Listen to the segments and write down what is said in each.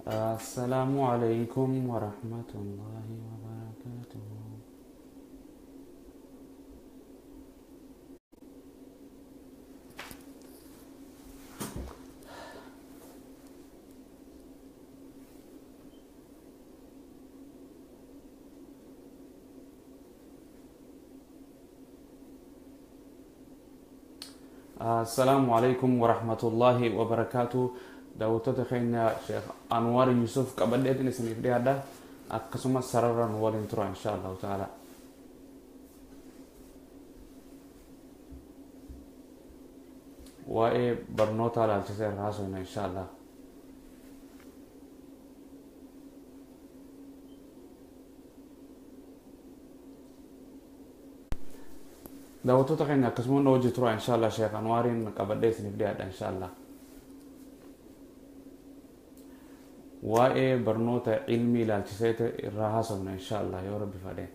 السلام عليكم ورحمة الله وبركاته. السلام عليكم ورحمة الله وبركاته. Daawwattoota keenya, Sheekh Anwar Yusuf qabadheetiin isiniif dhiyaadha. Akkasumas sararaan waliin tura, insha Allahu ta'ala. Waa'ee barnoota ilaalchisee irraa haasofna, insha Allah. Daawwattoota keenya, akkasuma nu hojii tura, insha Allah. Sheekh Anwariin qabadhee isiniif dhiyaadha, insha Allah. Waa'ee barnoota ilmii ilaalchisee irraa haasofna, insha Allah, yoo Rabbi fedhe.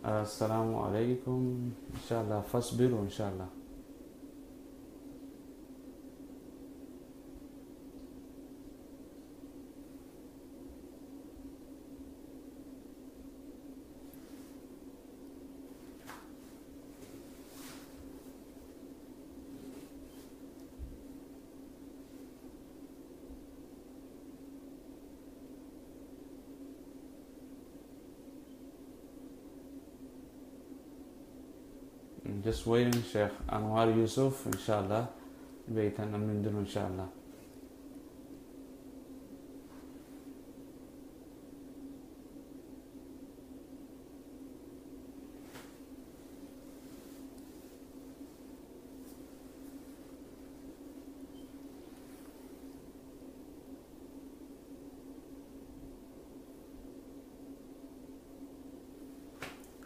السلام عليكم، إن شاء الله. فاصبروا إن شاء الله. Just waiting Sheikh Anwar Yusuf, إن شاء الله. بيتنا من دون، إن شاء الله.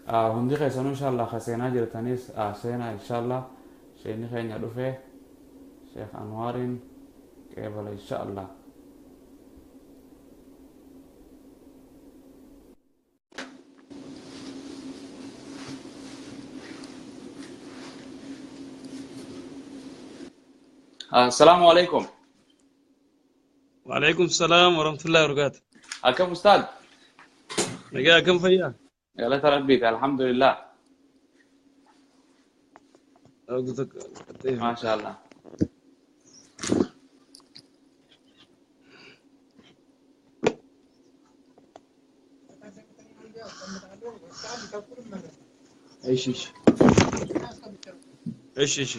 Hundi keessanuu, insha Allah, ka seenaa jirtanis seenaa, insha Allah. Sheekni keenya dhufee Sheekh Anwaariin qeebala, insha Allah. السلام عليكم. وعليكم السلام ورحمة الله وبركاته. Akkam ustaad? Nagaa, akkam fayyaa? Galata Rabbiiti, alhamdulillah. ما شاء الله. ايش ايش ايش ايش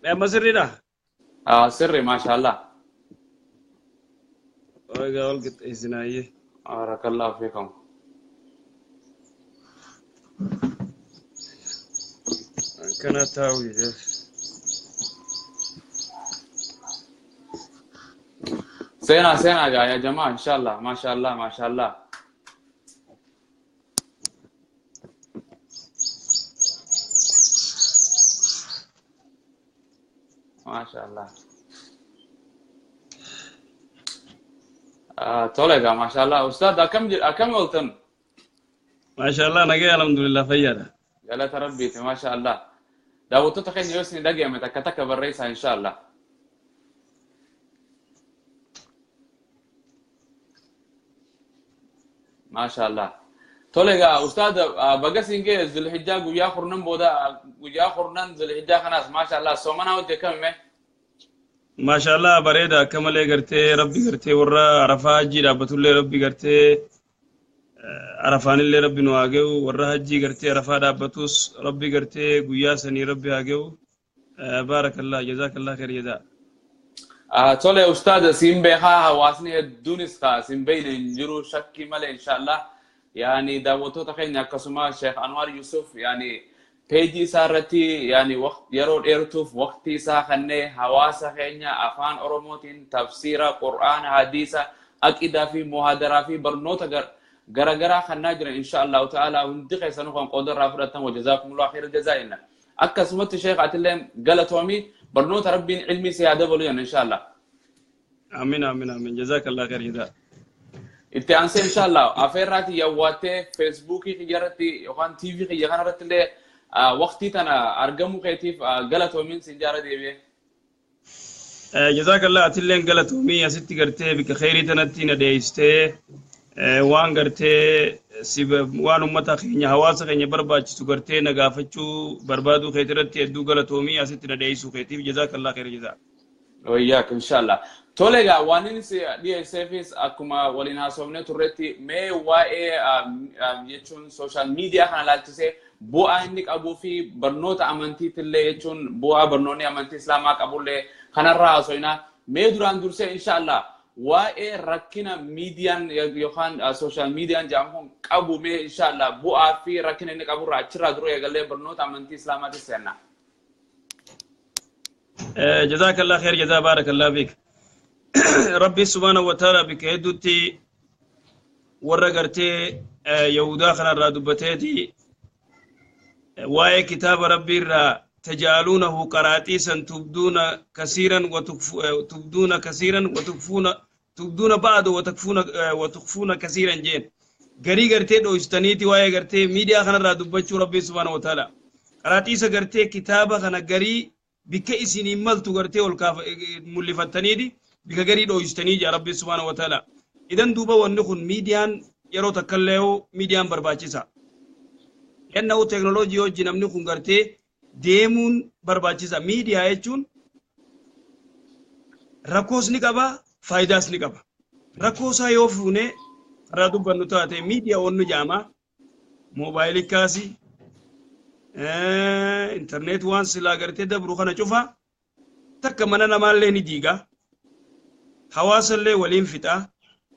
يا masirriidha? آه, sirri, ما شاء الله. Egaa wal qixxeessinaayyee. بارك الله فيكم. Akkana taa'u jedhee. Seenaa seenaa يا جماعة، إن شاء الله. ما شاء الله، ما شاء الله. ما شاء الله. Tole egaa, ما شاء الله. Ustaad, akkam ooltan? Maasha Allah, nagee, alhamdulillah, fayyaadha. Galata Rabbiiti, ما شاء الله. Daawwattoota keenya, yoo isin dhaga'ame takka takka barreessaa, إن شاء الله. ما شاء الله. Tole egaa ustaad, baga siin ga'e Zulhijjaa guyyaa 10 booda, guyyaa 10 Zulhijjaa kanaas, ما شاء الله. Soomanaa hojii akkamime? Maasha Allah, bareeda akka malee. Gartee Rabbi gartee warra Arafaa hajjii dhaabbatullee Rabbi gartee Arafaanillee Rabbi nu haa ga'u, warra hajjii gartee Arafaa dhaabbatus Rabbi gartee guyyaa sanii Rabbi haa ga'u. Baarakallah, jazaakallah khair jazaa. Tole ustaad, siin beekaa, hawaasni hedduunis ka siin beeyne hin jiru shakkii malee, insha Allah. Yaani daawwattoota keenya, akkasuma Sheekh Anwar Yusuf yaani peejii isaa irratti yaani yeroo dheertuuf waqtii isaa kennee hawaasa keenya afaan Oromootiin tafsiira, Qur'aana, hadiisa, aqidaa fi muhaadaraa fi barnoota garagaraa kennaa jiran. Insha Allahu ta'ala hundi keessanuu kan qooda irraa fudhatan, wajazaakumullahu khayra jazaa jenna. Akkasumatti Sheekh, atillee galatoomii, barnoota Rabbiin ilmii si haa dabalu jenna insha Allah. Amiin, amiin, amiin. Jazakallah khair jazaa. Itti aansee inshallah afeerraati yawwaattee Feesbuukii kiyya irratti yookaan TV kiyya kana irratti illee waqtii tana argamuu keetiif galatoomiin siin jaara deebi'ee. Jazakallah, atilleen galatoomii, asitti gartee bika kheyrii tanatti na dheeystee waan gartee si waan ummata keenya, hawaasa keenya barbaachisu gartee na gaafachuu barbaaduu keetii irratti hedduu galatoomii, asitti na dheeysuu keetiif jazakallah kheyra jazaa. Wayyaak inshallah. Tole egaa, waan inni si dhiyeesseefis akkuma waliin haasofnee turretti mee waa'ee jechuun social media kana laalchisee bu'aa inni qabuu fi barnoota amantiitillee, jechuun bu'aa barnoonni amantii islaamaa qabullee kanarraa haasofnaa. Mee duraan dursee inshallah waa'ee rakkina miidiyaan yookaan social miidiyaan jedhamu kun qabu, mee inshallah bu'aa fi rakkina inni qaburraa achirraa dura eegallee barnoota amantii islaamaatis seenna. Jazakallah khair jazaa, barakallah fiik. Rabbi subhaanahu wa ta'ala bika hedduutti warra gartee Yahudaa kanarraa dubbateeti waa'ee kitaaba Rabbii irraa tajaaluunahu qaraaxiisan tubduuna kasiiran tubduuna kasiiran watukfuuna tubduuna ba'da watakfuuna watukfuuna kasiiran jeen, garii gartee dhoystaniiti waa'ee gartee miidiyaa kanarraa dubbachuu. Rabbii subhaanahu wa ta'ala qaraaxiisa gartee kitaaba kana garii bikka isiniin maltu gartee ol kaaf mul'ifattaniiti bika garii dhoystanii jaa Rabbi subhaanahu wa ta'ala. Idan duuba wanni kun miidiyaan yeroo takkallee miidiyaan barbaachisa. Lanna'u teeknooloojii hojii namni kun gartee deemuun barbaachisa. Miidiyaa jechuun rakkoos ni qaba, faayidaas ni qaba. Rakkoo isaa yoo fuune karaa dubbannu taate, miidiyaa wannu jaama moobaayilii kaasi, intarneet waan silaa gartee dabru kana cufa takka mana namaallee ni diiga, hawaasallee waliin fixa,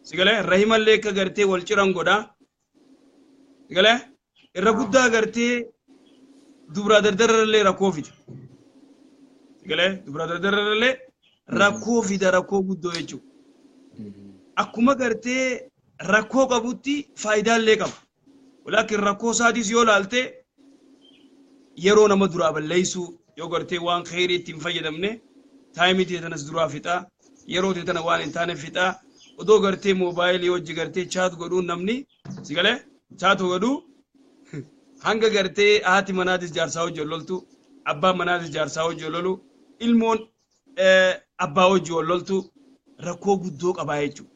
sigalee rahimallee akka gartee wal ciran godha, sigalee irra guddaa gartee dubraa dardararallee rakkoo fida, sigalee dubraa dardararallee rakkoo fida, rakkoo guddoo jechuudha. Akkuma gartee rakkoo qabutti faayidaallee qaba. Walaakin rakkoo isaatis yoo laalte, yeroo nama duraa balleessuu, yoo gartee waan kheyrii ittiin fayyadamne, taayimii ta'e tanas duraa fixaa, yeroo ta'e tana waan hin taane fixaa. Odoo gartee moobaayilii hojii gartee chat godhuun namni sigalee chat godhuu hanga gartee haati manaatis jaarsaa hojii loltu, abbaan manaatis jaarsaa hojii lolu, ilmoon abbaa hojii wal loltu, rakkoo guddoo qabaa jechuudha.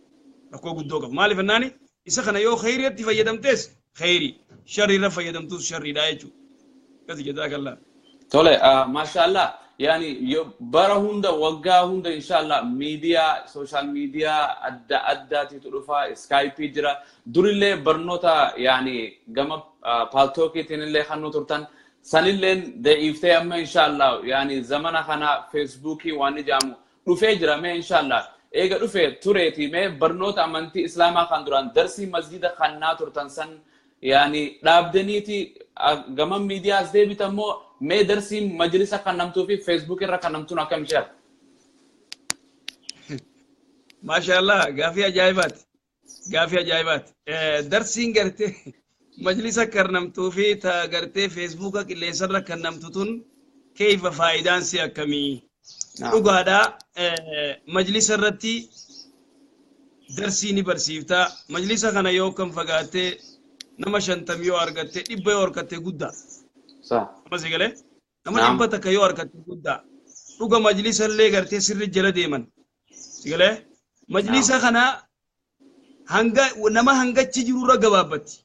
Rakkoo guddoo qaba. Maaliif jennaani, isa kana yoo kheyriitti fayyadamtes kheyrii, sharriirra fayyadamtus sharriidha jechuudha. Akkasi, jazaakallaa. Tole, maashaallah. Yani bara hunda, waggaa hunda inshallah miidiyaa social media adda addaatitu dhufa, Skype jira. Durillee barnoota yani gama Paltalkiitiin illee kan nu turtan sanilleen da'iiftee, amma inshallah yani zamana kana Feesbuukii waan ijaamu dhufee jira. Mee inshallah eega dhufe tureeti, mee barnoota amantii islaamaa kan duraan darsii masjida kannaa turtan san yani dhaabdaniiti gama miidiyaas deebitan moo, mee darsiin majlisa kan namtuu fi Feesbuuk irra kan namtuun akkam ishee? Maashaallah, gaafii ajaa'ibaati. Gaafii ajaa'ibaati. Darsiin gartee majlisa karnamtuu fi ta gartee Feesbuuka qilleensarra kan namtu tun keeyfa faayidaan si akkamii? Dhugaadha, majlisa irratti darsii ni barsiifta. Majlisa kana yoo kan fagaattee nama 50 yoo argatte, 100 yoo argatte guddaa. Amma si galee? Nama 100 yoo argatte guddaa. Dhuga majlisa illee gartee sirri jala deeman. Si galee? Majlisa kana hanga nama hangachi jirurra gabaabbatti.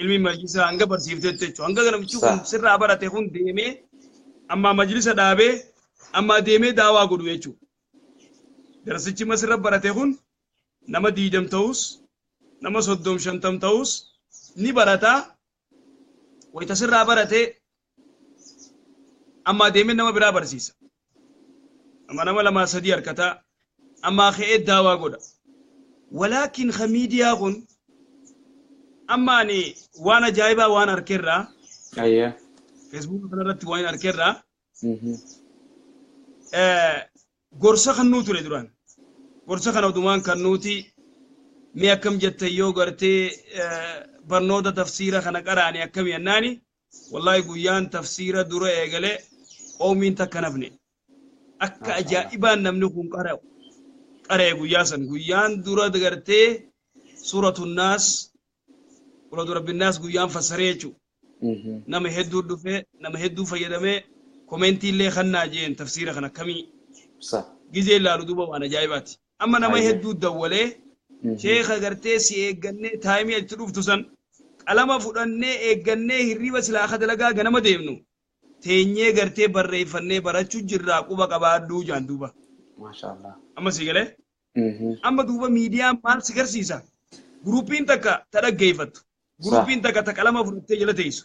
Ilmi majlisa hanga barsiiftetti jechuudha. Hanga namichi kun sirraa barate kun deemee amma majlisa dhaabee amma deemee daawaa godhu jechuudha. Darsichi masirra barate kun nama 20 ta'us, nama 30 50 ta'us ni barataa. Wayita sirraa barate amma deemee nama biraa barsiisa. Amma nama lamaa sadii harkataa ammaa ka'ee daawaa godha. Walaakin ka miidiyaa kun Amma ani waan ajaa'ibaa waan arkeerraa. Ayyee. Feesbuuka kanarratti waan arkeerraa. Gorsa kan nuu ture duraan. Gorsa kana odumaan kan nuti mee akkam jette yoo gartee barnoota tafsiira kana qaraani akkam yennaani, wallaahi guyyaan tafsiira dura eegalee qoomiin takka nafne. Akka ajaa'ibaan namni kun qara'u qara'e guyyaa san, guyyaan dura gartee suuratu naas, qul rabbinnaas guyyaan fassaree jechuudha. Nama hedduu dhufee, nama hedduu fayyadamee, commentii illee kannaa jeen tafsiira kana akkamii gizee ilaalu duuba waan ajaa'ibaati. Amma nama hedduu dawwalee, sheeka gartee si eeggannee, timeii itti dhuftu san qalama fudhannee eeggannee, hirriba silaa akka dalagaa ganama deemnu teenyee gartee barreeffannee barachuu jirraa, quba qabaadhuu jaan duuba. Maashaallah. Amma si galee? Amma duuba miidiyaan maal si garsiisa? Groupiin takka ta dhaggeeffattu. Groupiin takka ta qalama fudhattee jala teessu.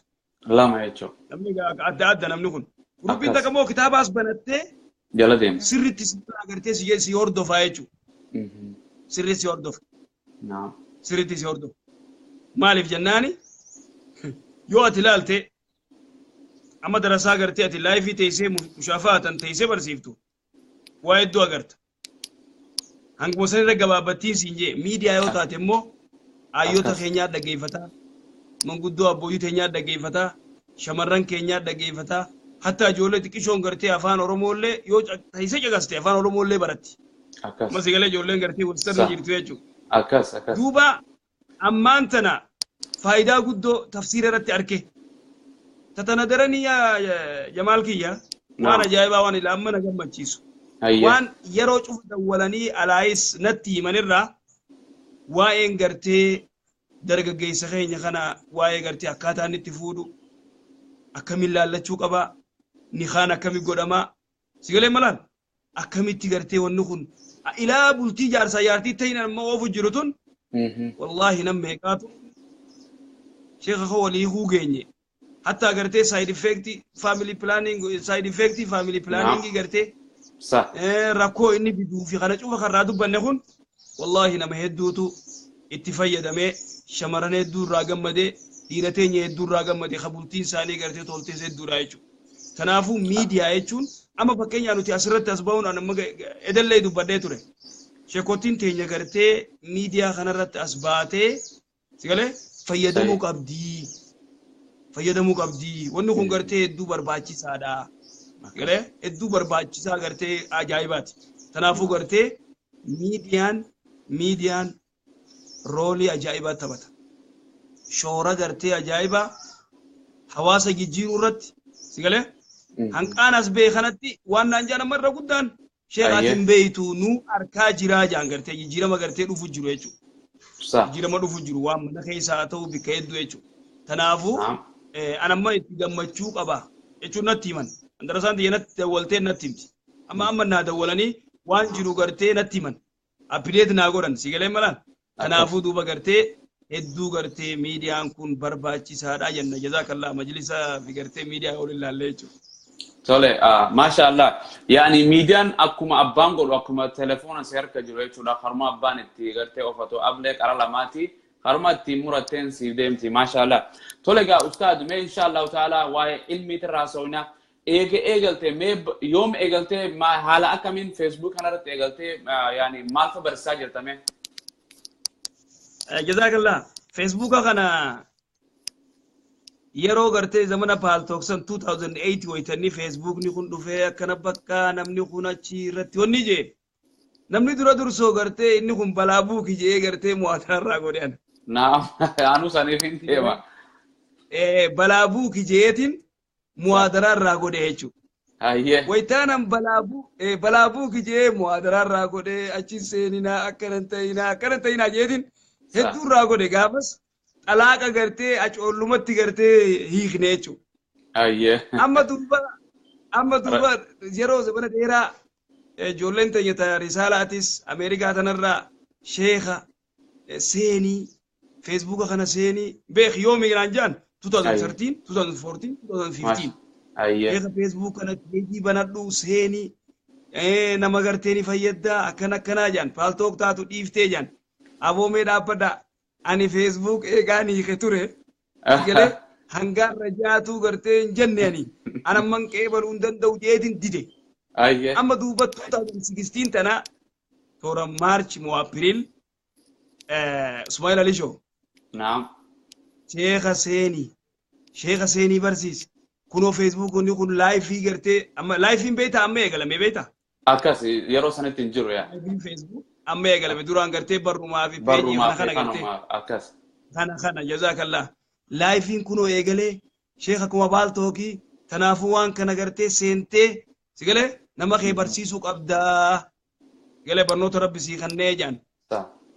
Lama jechuudha. Namni adda adda namni kun. Groupiin takka immoo kitaabaas banattee jala deemti. Sirriitti si agartee si hordofaa jechuudha. Sirriitti si hordofa. Sirriitti si hordofa. Maaliif jennaani, yoo ati ilaalte amma darasaa gartee ati liveii teessee mushaafaa teessee barsiiftu waa hedduu agarta. Hanguma sanirra gabaabbattiin siin jee, miidiyaa yoo taate immoo hayyoota keenyaa dhaggeeffataa, manguddoo abbootii teenyaa dhaggeeffataa, shamarran keenyaa dhaggeeffataa, hatta ijoollee xiqqishoon gartee afaan Oromoollee yoo teessee caqaste afaan Oromoollee baratti. Amma sigalee ijoolleen gartee western jirtu jechuudha. Akkas akkas. Duuba ammaan tana faayidaa guddoo tafsiira irratti arke. Tatana daranii Jamaal kiyya, waan ajaa'ibaa waan ila amma na gammachiisu. Waan yeroo cufa dawwalanii alaayis natti himanirraa, waa'een gartee dargaggeessa keenya kana, waa'ee gartee akkaataa inni itti fuudhu akkamiin laallachuu qabaa, nikaan akkami godhamaa, sigalee malaan akkamitti gartee wanni kun ilaa bultii jaarsaa jaartii ta'in amma oofu jiru tun, wallaahi nam meeqaatu sheeka koo walii huu geenye, hatta gartee side effect family planning, side effect family planning gartee rakkoo inni fiduu fi kana cufa karraa dubbanne kun, wallaahi nama hedduutu itti fayyadamee, shamarran hedduu irraa gammadee, dhiira teenya hedduu irraa gammadee, ka bultiin isaanii gartee toltees hedduudha jechuudha. Kanaafuu miidiyaa jechuun amma fakkeenyaa nuti asirratti as ba'uun amma edallee dubbadhee ture. Sheekottiin teenya gartee miidiyaa kanarratti as baatee sigalee fayyadamuu qabdii. Fayyadamuu qabdii. Wanni kun gartee hedduu barbaachisaadha. Galee hedduu barbaachisaa gartee ajaa'ibaati. Kanaafuu gartee miidiyaan roleii ajaa'ibaa taphata. Shoora gartee ajaa'ibaa hawaasa jijjiiruu irratti sigalee hanqaan as ba'e kanatti waan naan jaan amma irra guddaan sheekaatiin beeytu nu arkaa jiraa jaan, gartee jijjiirama gartee dhufu jiru jechuudha. Jijjiirama dhufu jiru waan mana keessaa haa ta'u bikka hedduu jechuudha. Kanaafuu an amma itti gammachuu qaba jechuun natti himan. Andarasaan xiyya natti dawwaltee natti himti. Amma amma naa dawwalanii waan jiru gartee natti himan. Update naa godhan si galee malaan. Kanaafuu duuba gartee hedduu gartee miidiyaan kun barbaachisaadha jenna. Jazaakallaa, majlisa fi gartee miidiyaa ol ilaallee jechuudha. Tole, maasha Allah. Yaani miidiyaan akkuma abbaan godhu, akkuma telefoona si harka jiru jechuudha. Harma abbaan itti gartee oofatu ablee qara lamaati. Harma ittiin muratteen siif deemti. Maasha Allah. Tole egaa ustaad, mee insha Allahu ta'ala waa'ee ilmiitirraa haasofna. Eega eegaltee mee yoom eegaltee, haala akkamiin Facebook kanarratti eegaltee, yaani maal fa barsiisaa jirta mee? Jazaakallaa. Feesbuuka kana yeroo gartee zamana Paltalk san 2008 wayitanii feesbuukni kun dhufee akkana bakka namni kun achi irratti wanni jee namni dura dursoo gartee inni kun balaa buuki jee gartee mo'ataa godhe ana. Naam, anuu saniif hin deema. Balaa buuki jeetiin muwaadaraa irraa godhe jechuudha. Wayitaanan balaa buuki jee muwaadaraa irraa godhe, achi seeninaa, akkana ta'inaa, akkana ta'inaa jeetiin hedduu irraa godhe, gaafas xalaaqa gartee acoollumatti gartee hiikne jechuudha. Amma duuba yeroo zamana dheeraa ijoolleen teenya ta risaalaatis Ameerikaa tanarraa sheeka seenii feesbuuka kana seenii beek yoomi naan jedhan, 2013, 2014, 2015. Sheeka feesbuuk kana peejii banadhu seenii, nama gartee ni fayyaddaa, akkana akkanaa jedhan, Paltalk taatu dhiiftee jedhan, aboomee dhaabbadhaa. Ani Facebook eegaan hiike ture. Galee hangaan rajaatuu gartee hin jenne ani. Anamman qeebaluu hin danda'u jeetin dide. Amma duuba 2016 tana toora March moo April Ismail Alisho. Naam. Sheekha seenii. Sheekha seenii barsiisi. Kunoo Facebook kun laayifii gartee amma laayifiin beektaa amma eegalame beektaa? Akkas yeroo sanitti hin jiru yaa. Laayifiin Facebook amma eegalame duraan gartee barrumaa fi peejii kana kana gartee. Akkas. Kana kana jazaakallah. Laayifiin kunoo eegalee sheekha kuma baaltookii tanaafuu waan kana gartee seentee si galee nama kee barsiisuu qabdaa. Galee barnoota rabbi sii kannee jedhan.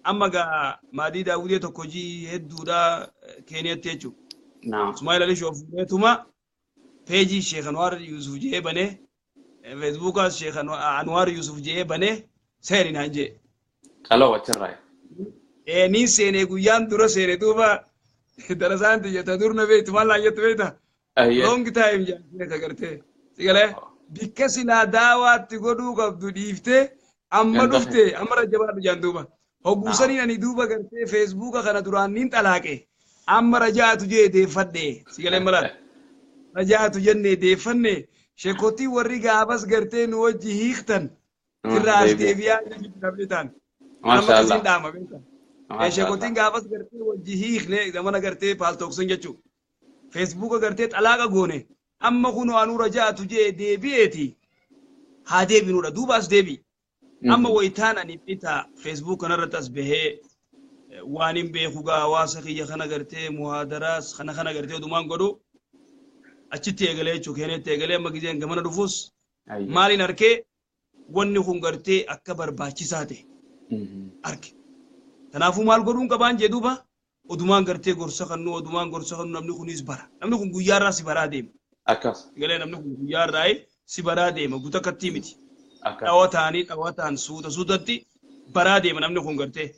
Amma gaa maadii daawwitee tokko hojii hedduudha Keeniyatti jechuudha. Ismail Alishoo fuudheetuma peejii Sheekh Anwaar Yuusuf jedhee banee Feesbuukaas Sheekh Anwaar Yuusuf jedhee banee seeni naan jedhe. Qaloo achirraa. Niin seenee guyyaan dura seene duuba darasaan tiyyata dur na beektu maal naan jettu beekta. Long time jedhan agartee. Si galee bikka silaa daawaatti godhuu qabdu dhiiftee amma dhuftee amma rajabaadhu jedhan duuba. Hogguusaniin ani duuba gartee Feesbuuka kana duraan niin xalaaqe. Amma rajaatu jee deeffadhe. Si galee malaan. Rajaatu jennee deeffanne sheekotii warri gaafas gartee nu wajji hiiktan irraa as deebi'aa jechuudha beektan. Nama akkasiin dhaama beektan. Sheekotiin gaafas gartee wajji hiikne zamana gartee paaltooksan jechuudha. Feesbuuka gartee xalaaqa goone amma kunoo anuu rajaatu jee deebi'eeti haa deebinuudha duuba as deebi'i. Amma wayitaan ani bitaa Facebook kanarratti as bahee waan hin beeku gaa hawaasa kiyya kana gartee muhaadaraas kana kana gartee odumaan godhu achitti eegalee jechuudha keenyatti eegalee amma gizeen gamana dhufus maaliin arkee wanni kun gartee akka barbaachisaa ta'e arke. Kanaafuu maal godhuun qabaan jee duuba odumaan gartee gorsa kannu odumaan gorsa kannu namni kunis bara namni kun guyyaarraa si baraa deema. Akkas. Eegalee namni kun guyyaarraa si baraa deema guutuu miti. Dhawataanii dhawataan suuta suutatti baraa deema namni kun gartee.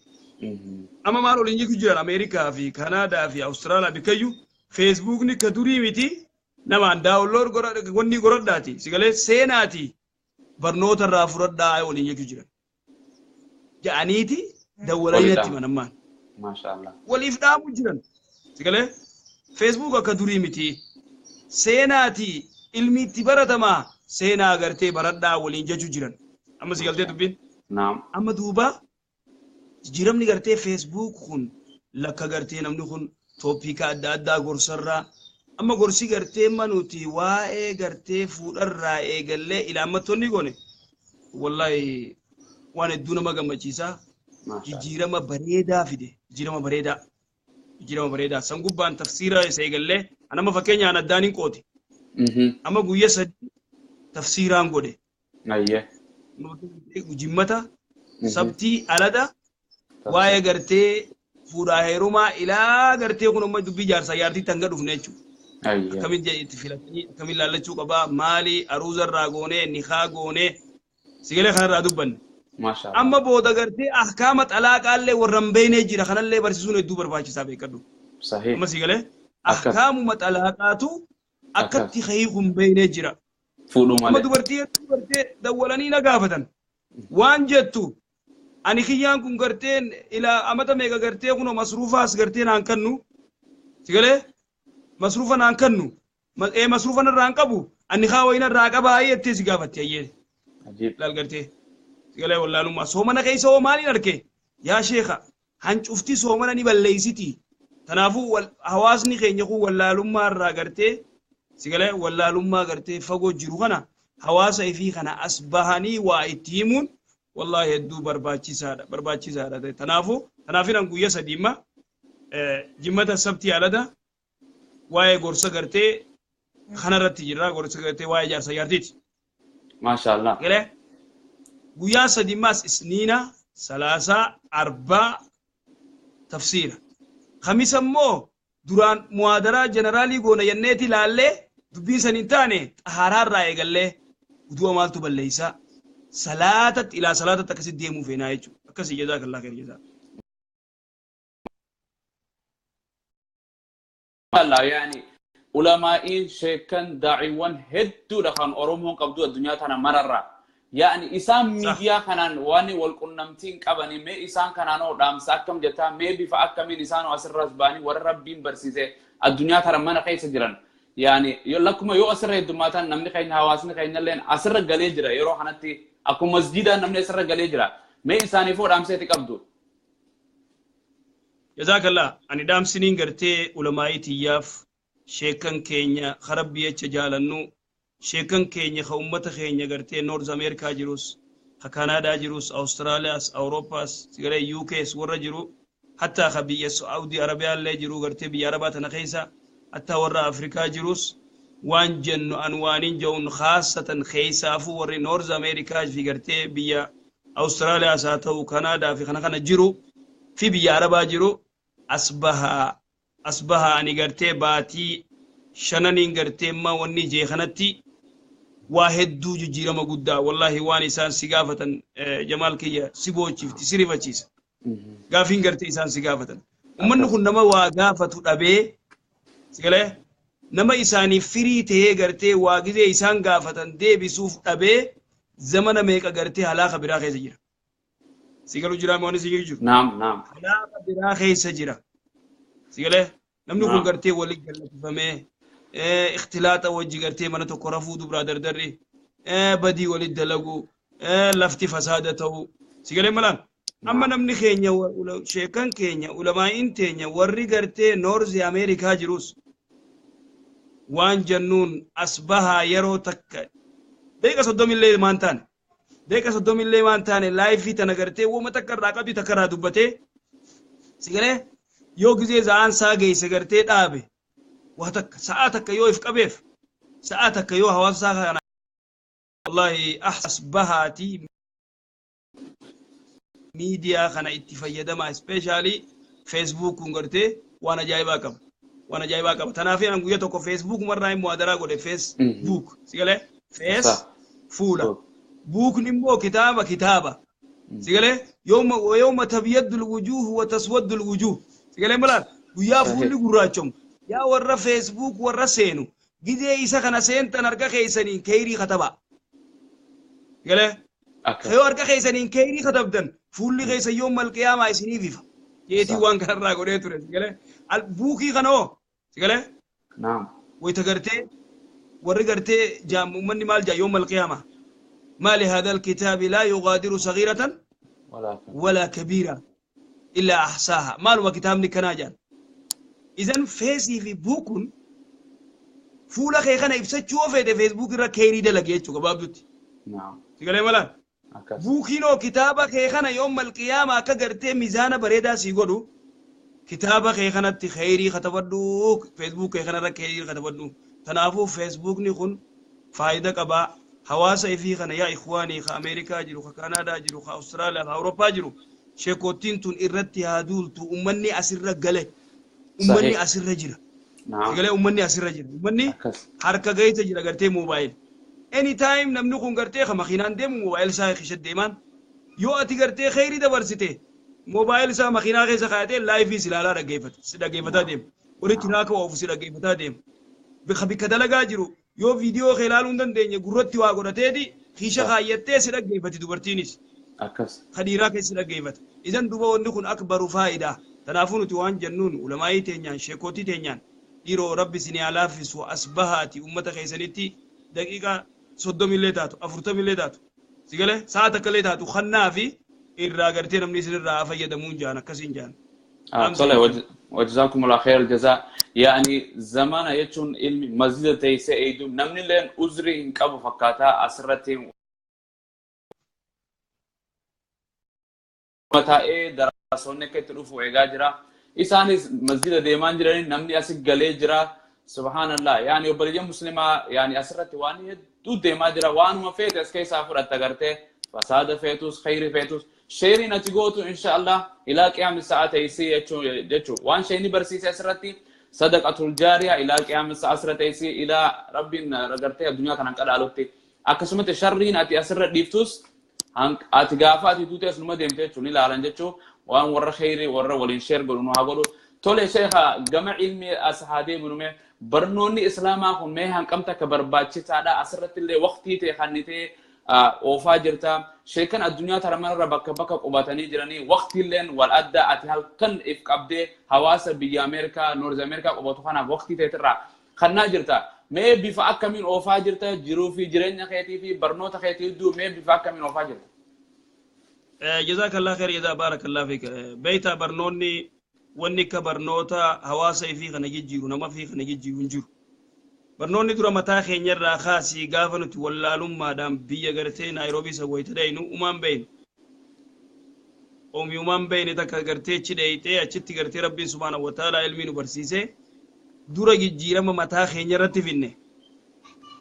Amma maal waliin jiru jiran Ameerikaa fi Kanaadaa fi Awustiraaliyaa bikkayyuu Feesbuukni ka durii miti namaan daawunlood wanni godhadhaati. Si galee seenaati barnoota irraa fudhadhaa waliin jiru jiran. Ja'aniiti dawwalanii natti himan ammaan. Waliif dhaamu jiran. Si galee Feesbuuk akka durii miti seenaati ilmi itti baratamaa. Seenaa gartee baradhaa waliin jechuu jiran. Amma si galtee dubbiin? Amma duuba jijjiiramni gartee Facebook kun lakka gartee namni kun tooppika adda addaa gorsarraa amma gorsi gartee manuti waa'ee gartee fuudharraa eegallee ilaammattoonni goone wallaahi waan hedduu nama gammachiisaa jijjiirama bareedaa fide jijjiirama bareedaa jijjiirama bareedaa san gubbaan tafsiira isa eegallee anama fakkeenyaan addaan hin qooti. Amma guyyaa sadii tafsiiraan godhe. Jimmata sabtii alada waa'ee gartee fuudhaa heerumaa ilaa gartee kun amma dubbii jaarsaa jaartii tanga dhufne jechuudha. Akkamiin itti filatanii akkamiin laallachuu qabaa maali aruuzarraa goonee nikaa goonee sigalee kanarraa dubbanne. Amma booda gartee ahkaama xalaaqaallee warra hin beeknee jira kanallee barsiisuun hedduu barbaachisaa beekadhu. Amma sigalee ahkaamuma xalaaqaatu akkatti hiikuu hin beeknee jira. Amma dubartii hedduu gartee dawwalanii na gaafatan waan jettu ani kiyyaan kun gartee ilaa amata meeqa gartee kunoo masruufaas gartee naan kennu sigalee masruufa naan kennu masruufa narraa hin qabu ani kaa wayii narraa qabaa jettee si gaafatti ayyee laal gartee sigalee wallaalummaa soomana keessa hoo maaliin arke yaa sheekha hancufti soomana ni balleessiti kanaafuu hawaasni keenya kun wallaalummaa irraa gartee sigalee wallaalummaa gartee fagoo jiru kana hawaasa ifii kana as bahanii waa itti himuun wallaahi hedduu barbaachisaadha barbaachisaadha kanaafuu tanaafinan guyyaa sadiimma jimmata sabtii alada waa'ee gorsa gartee kanarratti jirra gorsa gartee waa'ee jaarsa jaartiiti. Maashaallah. Galee guyyaa sadiimmaas isniina salaasaa arbaa tafsiira. Kamisa immoo duraan muhaadaraa jeneraalii goona jenneeti ilaallee dubbiin san hin taane xahaaraarraa eegallee udu'a maaltu balleessaa salaatatti ilaa salaatatti akkasitti deemuu feenaa jechuudha. Akkasii jazaakallaa khayr jazaa. Allah yaani ulamaa'iin sheekan daa'iiwwan hedduudha kan Oromoon qabdu addunyaa tana mararraa. Yaani isaan miidiyaa kanaan waan wal qunnamtiin qabanii mee isaan kanaan hoo dhaamsa akkam jettaa mee bifa akkamiin isaan asirras ba'anii warra Rabbiin barsiise addunyaa tana mana keessa jiran. Yaani lakkuma yoo asirra heddummaatan namni keenya hawaasni keenya illeen asirra galee jira yeroo kanatti akkuma masjiidaan namni asirra galee jira. Mee isaaniif hoo dhaamseeti qabdu? Jazaakallah. Ani dhaamsiniin gartee ulamaa'ii tiyyaaf sheekan keenya karabbii jecha jaalannu sheekan keenya ka ummata keenya gartee North America jirus ka Canada jirus Australiyaas Awuroopaas garee UKs warra jiru hattaa ka biyya Saudi Arabiyaallee jiru gartee biyya Arabaa tana keessa hattaa warra Afrikaa jirus waan jennu an waanin je'uun khaasatan keessaafuu warri North America fi gartee biyya Australiyaas haa ta'u Canada fi kana kana jiru fi biyya Arabaa jiru asbahaa ani gartee baatii shananiin gartee ma wanni jee kanatti waa hedduu jijjiirama guddaa wallahi waan isaan si gaafatan jamaal kiyya si boochifti si rifachiisa gaafiin gartee isaan si gaafatan ummanni kun nama waa gaafatu dhabee si galee nama isaaniif firii ta'ee gartee waa gizee isaan gaafatan deebisuuf dhabee zamana meeqa gartee halaaka biraa keessa jira si galu jira moo si jiru Naam, naam. Halaaka biraa keessa jira si galee namni kun gartee waliin gallatifamee ikhtilaaxa wajji gartee mana tokko rafuu dubraa dardarri badii walit dalagu lafti fasaada ta'u si galee malaan amma namni keenya sheekan keenya ulamaa'iin teenya warri gartee Noorzi Ameerikaa jirus waan jennuun as bahaa yeroo takka daqiiqa 30 illee maan taane daqiiqa 30 illee maan taane live tana gartee wama takka irraa qabdi takka irraa dubbatee si galee yoo gizee za'aan saa geesse gartee dhaabe waa takka sa'aa takka yoo if qabeef sa'aa takka yoo hawaasa isaa kana wallahi as bahaati miidiyaa kana itti fayyadama especially Facebook kun gartee waan ajaa'ibaa qaba waan ajaa'ibaa qaba. Tanaaf an guyyaa tokko Facebook marraa immoo adaraa godhe Facebook si galee face fuula bookni immoo kitaaba kitaaba si galee yawma yawma tabyaddu alwujuh wa taswaddu alwujuh si galee malaan guyyaa fuulli gurraachamu yaa warra Facebook warra seenu gizee isa kana seentan harka keessaniin keeyrii katabaa galee yoo harka keessaniin keeyrii katabdan fuulli keessa yoo malqiyaamaa isiniif ifa jeetii waan kanarraa godhee ture si galee bookii kana hoo si galee wayita gartee warri gartee jaam ummanni maal jaa yoo malqiyaamaa maali هذا الكتاب لا يغادر صغيرة ولا كبيرة إلا أحصاها maaluma kitaabni kanaa jaan idan feesii fi bookun fuula kee kana ibsachuu yoo feete Facebook irra keerii dalage jechuu gabaabdutti. Si galee malaan? Bookiinoo kitaaba kee kana yoo malqiyaama akka gartee mizaana bareedaa sii godhu kitaaba kee kanatti kheyrii katabadhu Facebook kee kanarra kheyrii katabadhu. Kanaafuu Facebookni kun faayida qabaa. Hawaasa ifii kana yaa ikhwaanii ka Ameerikaa jiru, ka Kanaadaa jiru, ka Awustiraaliyaa, ka Awurooppaa jiru sheekottiin tun irratti haa duultu ummanni asirra gale. Ummanni asirra jira. Galee ummanni asirra jira. Ummanni harka geessa jira gartee mobile. Anytime namni kun gartee ka makiinaan deemu mobile isaa keessa deemaan yoo ati gartee kheyrii dabarsite mobile isaa makiinaa keessa kaayatee live si ilaalaa dhaggeeffata si dhaggeeffataa deema. Walitti raaka oofu si dhaggeeffataa deema. Bika bikka dalagaa jiru yoo viidiyoo kee ilaaluu hin dandeenye gurratti waa godhateeti kiisha kaayyattee si dhaggeeffati dubartiinis. Ka dhiiraa keessa si dhaggeeffata. Idan duuba wanni kun akbaru faayidaa. Kanaafuu nuti waan jennuun ulamaayii teenyaan sheekootii teenyaan dhiiroo rabbi isin haa laaffisu as bahaati ummata keessanitti daqiiqa 30 illee taatu 40 illee taatu si galee sa'a takka illee taatu kannaa fi irraa gartee namni isin irraa fayyadamuun jaan akkasiin jaan. Tole, وجزاكم الله خير الجزاء. يعني zamana jechuun ilmi masjida teessee eeydu namni illeen uzrii hin qabu fakkaataa asirratti taa'ee daraasonni akka itti dhufu eegaa jira. Isaanis masjida deemaa jiranii namni asi galee jira. Subhaanallah. Yani obboleeyyan muslimaa yani asirratti waan hedduu deemaa jira. Waanuma feete as keessaa fudhatta gartee fasaada feetus khayri feetus sheeriin ati gootu insha Allah ilaa qiyaami sa'a teessii jechuu waan sheeni barsiise asirratti sadaqatul jaariyaa ilaa qiyaami sa'a asirra teessii ilaa rabbiin gartee addunyaa kanaan qadhaalutti akkasumatti sharriin ati asirra dhiiftus ati gaafa ati duute as numa deemte jechuun ilaalan jechuu waan warra khayrii warra waliin share godhu nu haa godhu. Tole sheekha, gama ilmi as haa deemnu. Mee barnoonni islaamaa kun mee hanqamta akka barbaachisaadha asirratti illee waqtii ta'e kannitee Oofaa jirta. Sheekan addunyaa tana mararra bakka bakka qubatanii jiranii waqtiilleen wal adda ati halkan if qabdee hawaasa biyya Ameerikaa, North Ameerikaa qubatu kanaaf waqtii teetirraa kannaa jirta. Mee bifa akkamiin oofaa jirta jiruu fi jireenya keetii fi barnoota keetii hedduu mee bifa akkamiin oofaa jirta? Jazakallah khair, jazaa barakallah fiik. Beeytaa, barnoonni wanni akka barnoota hawaasa ifii kana jijjiiru, nama ifii kana jijjiiru hin jiru. Barnoonni dura mataa keenyarraa kaasii gaafa nuti wallaalummaadhaan biyya gartee Naayiroobii isa wayita dhaynu umaan beeynu. Oomiyumaan beeyne takka gartee achi dheeyxee achitti gartee Rabbiin subhaanahu wa ta'aalaa ilmii nu barsiisee dura jijjiirama mataa keenya irratti finne.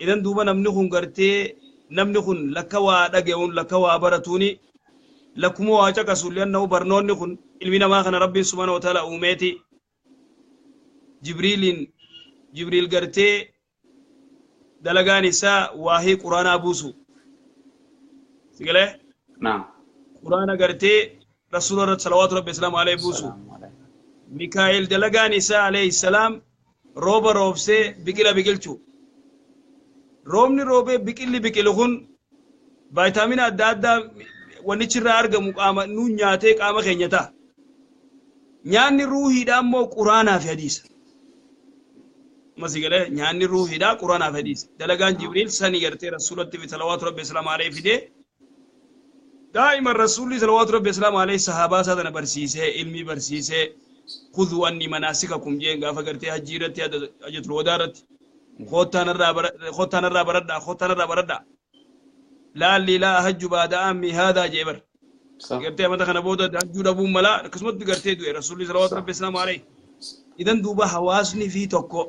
Idan duuba namni kun gartee namni kun lakka waa dhaga'uun, lakka waa baratuuni, lakkuma waa caqasu, li'annahu barnoonni kun ilmi namaa kana Rabbiin subhaanahu wa ta'aalaa uumeeti Jibriiliin, Jibriil gartee dalagaan isaa waahii Quraanaa buusu. Sigalee? Naam. Quraana gartee Rasuula irratti salawaatu Rabbi islaamu alayhi buusu. Mikaa'el dalagaan isaa alayhi salaam rooba roobsee biqila biqilchu. Roobni roobee biqilli biqilu kun vaayitaamina adda addaa wannichi irraa argamu qaama nuun nyaatee qaama keenya ta'a. Nyaanni ruuhiidhaa immoo Quraanaa fi hadiisa. Amma si galee, nyaanni ruuhiidhaa Quraanaa fi hadiisa. Dalagaan Jibriil sani gartee Rasuulatti fi salawaatu Rabbi islaamu alayhi fidee daa'ima Rasuulli salawaatu Rabbi islaamu alayhi sahaabaa isaa tana barsiisee, ilmii barsiisee, "Khudhuu anni manaasikakum" jeen gaafa gartee hajjii irratti, hajjatul wadaa irratti, "Koottaan irraa baradhaa, koottaan irraa baradhaa. Laalli laa hajju baada aammi haadaa" jee bar. Gartee amata kana booda hajjuu dhabuun mala akkasumatti gartee du'e Rasuulli salawaatu Rabbi islaamu alayhi. Idan duuba hawaasni fi tokko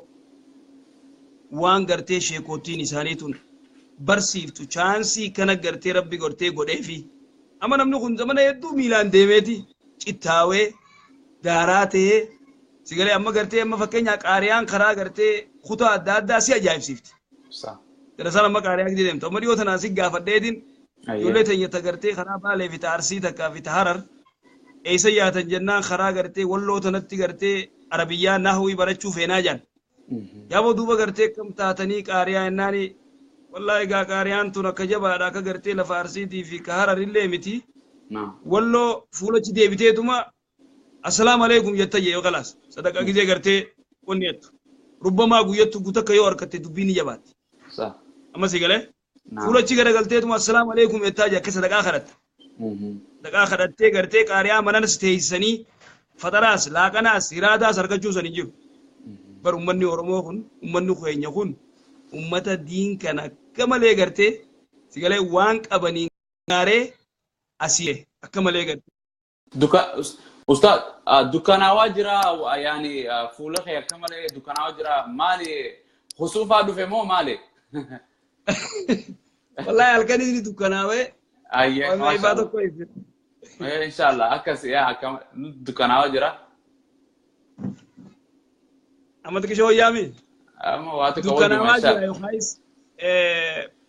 waan gartee sheekootiin isaanii tun barsiiftu chaansii kana gartee Rabbi gartee godheefi. Amma namni kun zamana hedduu miilaan deemeeti cittaawee daaraa ta'ee sigalee amma gartee amma fakkeenyaa qaariyaan karaa gartee kutaa adda addaa si ajaa'ibsiifti. Darasaan amma qaariyaa gidi deemtu. Amma dhiyoo tanaan si gaafadheetiin ijoollee teenya ta gartee karaa Baalee fi ta Arsii takkaa fi ta Harar eessa yaatan jennaan, karaa gartee Walloo tanatti gartee Arabiyyaa nahwii barachuu feenaa jaan. Yaaboo duuba gartee akkam taatanii qaariyaa jennaani, wallaahi egaa qaariyaan tun akka jabaadha, akka gartee lafa Arsiitii fi ka Hararillee miti. Walloo fuulachi deebiteetuma "Assalaamu alaikum" jetta jee yoo kalaas sadaqaa gizee gartee wanni jettu. Rubbamaa guyyattu gutakka yoo harkatte dubbiin ni jabaatti. Amma si galee, fuulachi garagalteetuma "Assalaamu alaikum" jettaa jee akka sadaqaa kadhatta. Sadaqaa kadhattee gartee qaariyaa manas teessanii faxaraas, laaqanaas, hiraataas argachuu san hin jiru. Bar ummanni Oromoo kun, ummanni keenya kun ummata diin kana akka malee gartee si galee waan qabaniin gaaree asii akka malee gartee. Duka Ustaad, dukkanaawaa jira, yaani fuula kee akka malee dukkanaawaa jira, maali, husuufaa dhufe moo maali? Wallaahi halkan inni dukkanaawee. Ayyee. Waan ifaa tokko ife. Inshallah akkas yaa akka dukkanaawaa jira. Amma xiqqishoo wayyaami. Amma waa xiqqoo wajjuma. Dukkanaawaa jira inshallah. Yookaayis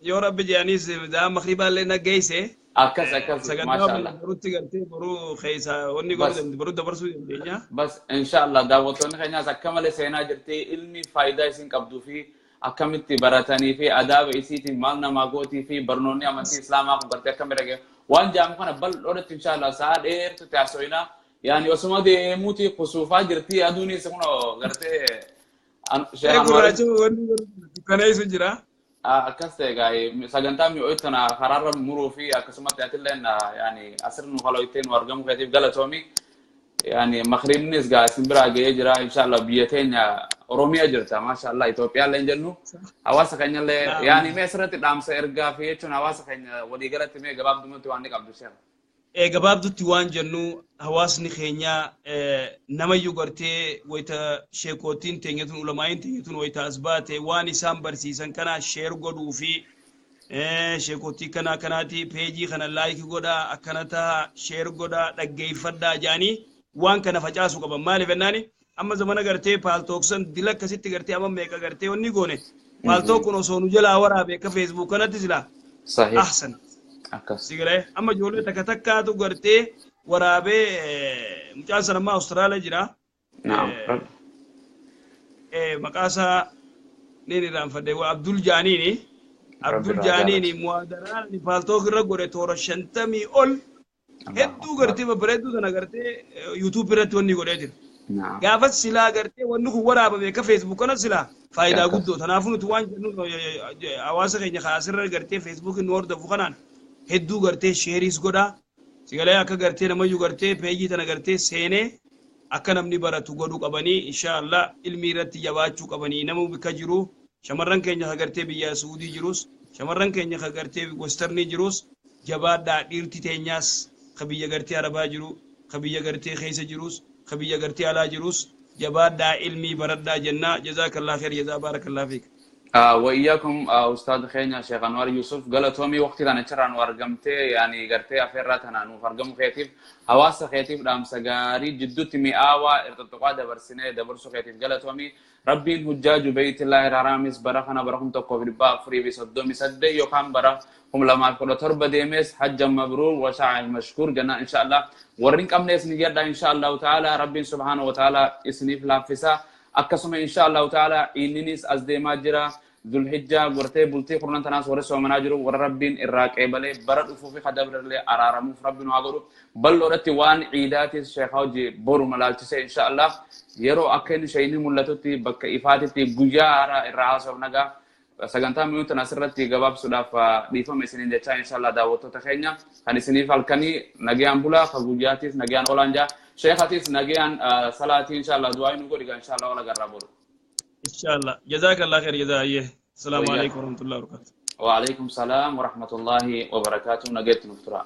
yoo Rabbi jedhaniis daa makriibaallee na geesse. Akkas akkas. Sagantaa maashaallah. Borutti gartee boruu keessa wanni Bas. godhuu boruu dabarsuu dandeenya. Bas inshallah daawwattoonni keenyaas akka malee seenaa jirti, ilmi faayidaa isin qabduu fi akkamitti baratanii fi adaaba isiitiin maal namaa gootii fi barnoonni amantii islaamaa kun gartee akkami dhagee waan jaamu kana bal'oodhatti inshallah sa'a dheertu taasifina. Yaani osuma deemuuti kusuufaa jirti, aduunis kun gartee Sheekh Ee Anwar gurraacha wanni dukkaneessu jira. Akkas ta'e gaa'ee sagantaa mi'ooytu tana karaarra muruu fi akkasumatti atilleen yaani asirra nu kalooytee nu argamu keetiif galatoomi. Yaani makribnis gaa isin biraa ga'ee jira inshallah, biyya teenya Oromiyaa jirta, maashaallah, Itoophiyaa illee hin jennu hawaasa keenya illee. Yaani mee asirratti dhaamsa ergaa fi jechuun hawaasa keenya waliigalatti mee gabaabdumatti waan ni qabdu, Sheekh. Gabaabdutti waan jennu, hawaasni keenya namayyuu gartee wayita sheekootiin teenya tun, ulamaa'iin teenya tun wayita as baate waan isaan barsiisan kana share godhuu fi sheekootii kana kanaati peejii kana like godhaa, akkana taha, share godhaa, dhaggeeffadhaa jaanii waan kana facaasuu qaban. Maaliif jennaani, amma zamana gartee Paltalk san dila akkasitti gartee amma meeqa gartee wanni goone, Paltalk kun osoo nu jalaa waraabe akka Facebook kanatti silaa ahsan. Akkas. Si galee, amma ijoollee takka takkaatu gartee waraabee, mucaan sana ammaa Awustiraaliyaa jira. Naam. Maqaa isaa niin irraanfadhe, waa Abdul Jaaniini. Abdul Jaaniin muhaadaraan Paltalk irra godhe toora 50 ol hedduu gartee babbareedduu sana gartee YouTube irratti wanni godhee jira. Gaafa silaa gartee wanni kun waraabame akka Facebook kana silaa faayidaa guddoo. Kanaafuu nuti waan jennu hawaasa keenya kaasirra gartee Facebook nu hordofu kanaan hedduu gartee share is godhaa. Sigalee akka gartee namayyuu gartee peejii tana gartee seenee akka namni baratu godhuu qabanii, inshaallah ilmi irratti jabaachuu qabanii. Nama bikka jiru, shamarran keenya ka gartee biyya Suudii jirus, shamarran keenya ka gartee westernii jirus, jabaadhaa. Dhiirti teenyaas ka biyya gartee Arabaa jiru, ka biyya gartee keessa jirus, ka biyya gartee alaa jirus, jabaadhaa, ilmii baradhaa jennaa. Jazaakallah khair, jazaa, baarakallah fiik. وإياكم. أستاذ خينا شيخ أنوار يوسف، galatoomi waqtii kana achirraa nu argamtee, yaani gartee afeerraa tana nuuf argamu keetiif, hawaasa keetiif dhaamsa gaarii jidduutti mi'aawaa irxuxuqaa dabarsinee dabarsuu keetiif galatoomi. Rabbiin hujjaaju beeytillaahi haraamis bara kana, bara 1438 yookaan bara 2017 deemes, hajja mabruur wa sa'a mashkuur jennaan insha Allah. Warri hin qabnees ni jedha, insha Allahu ta'ala Rabbiin subhaanahu wa ta'ala isiniif laaffisa. Akkasuma insha Allahu ta'ala inninis as deemaa jira. Zulhijjaa gortee bultii kurnan tanaas warri soomanaa jiru, warra Rabbiin irraa qeebalee bara dhufuu fi kadabrallee araaramuuf Rabbi nu haa godhu. Bal'oodhatti waan ciidaatis sheekaa hojii boru malaalchise, insha Allah yeroo akka inni shayini mul'atutti bakka ifaatitti guyyaa haaraa irraa haasoof nagaa sagantaa mi'uu tana asirratti gabaabsuudhaaf dhiifama isiniin jechaa, insha Allah daawwattoota keenya kan isiniif halkanii nagayaan bulaa, ka guyyaatis nagayaan oolaan jaa. Sheekatis nagayaan salaatii, insha Allah du'aa nu godhi, insha Allah wal agarraa boru. Inshallah. Jazakallah khair jazaa ayyee. Assalamu alaikum warahmatullahi wabarakatuh. وعليكم السلام ورحمة الله وبركاته. نجيت نفترا.